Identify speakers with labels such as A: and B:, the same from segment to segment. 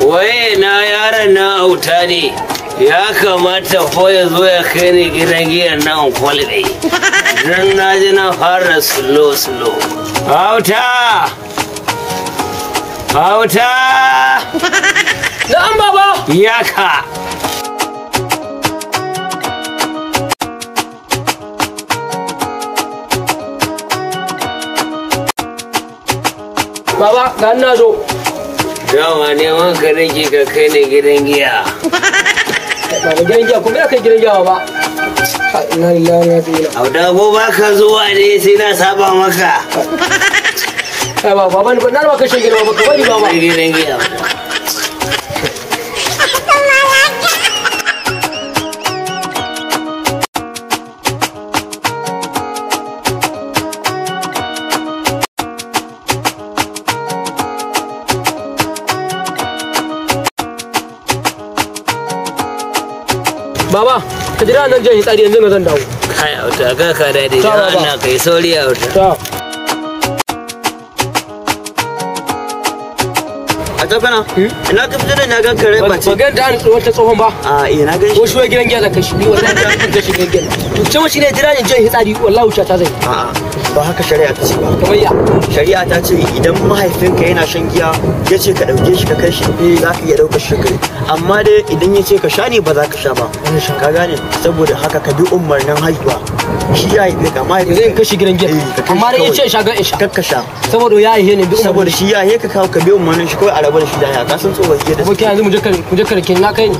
A: Waye na yaron na auta ne. Ya kamata ko ya zo ya kai ni gidan giyan nan kwalbe. Dan na ji na fara slow slow. Auta! Auta!
B: Na'am baba!
A: Yaka!
B: Baba, ga na zo.
A: Dama neman ka nake ka kai ni gidan giya.
B: Baba gidan giya kuma ya kai gidan giya baba. Inna lillahi wa inna ilaihi raji'un.
A: Auta ko ba ka zuwa ne sai na saba maka.
B: Ai baba, baba ni na ba ka shan gidan baba, ka bari baba.
A: Gidan giya.
B: Baba, ka jira nan jan tsari yanzu na zan dawo.
A: Kai auta ka ka dade
B: Ta, baba.
A: Allah kai sauri auta.
B: Ta.
C: A tsakana? Ina ka fito da na gan kare
B: Ba
C: bace.
B: ga da an wata tsohon ba.
C: A eh na gan
B: Ko
C: shi.
B: shi wai gidan giya zan kai shi. Ni wallahi zan kai shi gidan giya. To ce mashi ne jira ni jan hitsari wallahi wuce ta zai.
C: A'a ba haka shari'a ta ce ba.
B: Kamar ya.
C: Shari'a ta ce idan mahaifinka yana shan giya ya ce ka ɗauke shi ka kai shi za ka iya ɗaukar shi kai. Amma dai idan ya ce ka sha ne ba za ka sha ba. Ka gane saboda haka ka bi umarnin haihuwa. Shi ya haife ka
B: Yanzu in
C: mahaifinka.
B: kai shi gidan giya.
C: Eh, ka kai shi
B: Amma dai ya ce
C: kawai.
B: sha ga in sha.
C: Kar ka sha.
B: Saboda ya yi ne bi
C: Saboda shi ya haife ka ka bi umarnin shi kawai a rabu da shi da ya ka san tsohon giya da
B: abokin yanzu mu je ka mu je ka rike na kai ni.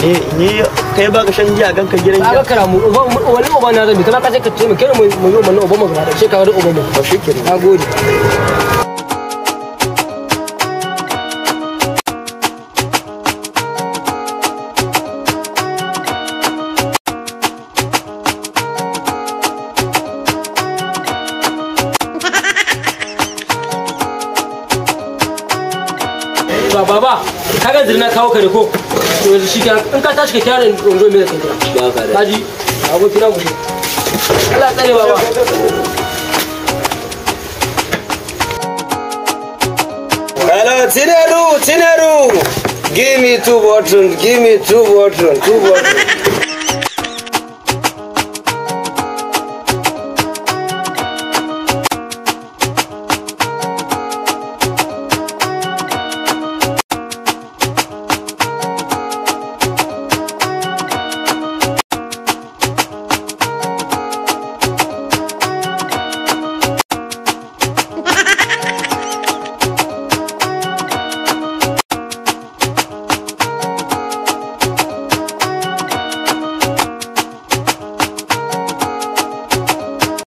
C: Eh ni kai ba ka shan giya gan ka gidan
B: Na
C: giya.
B: ga karamu wani uba na zan bi kana ka sai ka ce mu kira mu yi umarnin uban mu gaba da sai ka ga uban mu.
C: Ba shi kenan.
B: Na gode. Ba baba, ka ga zirna kawo ka da ko? To yanzu shi kenan in ka tashi ka kyara in zo me da kai kira.
A: Ba ka da.
B: Kaji, abokina mu. Allah ya tsare baba.
A: Hello, Tineru, Tineru. Give me two bottles, give me two bottles, two bottles.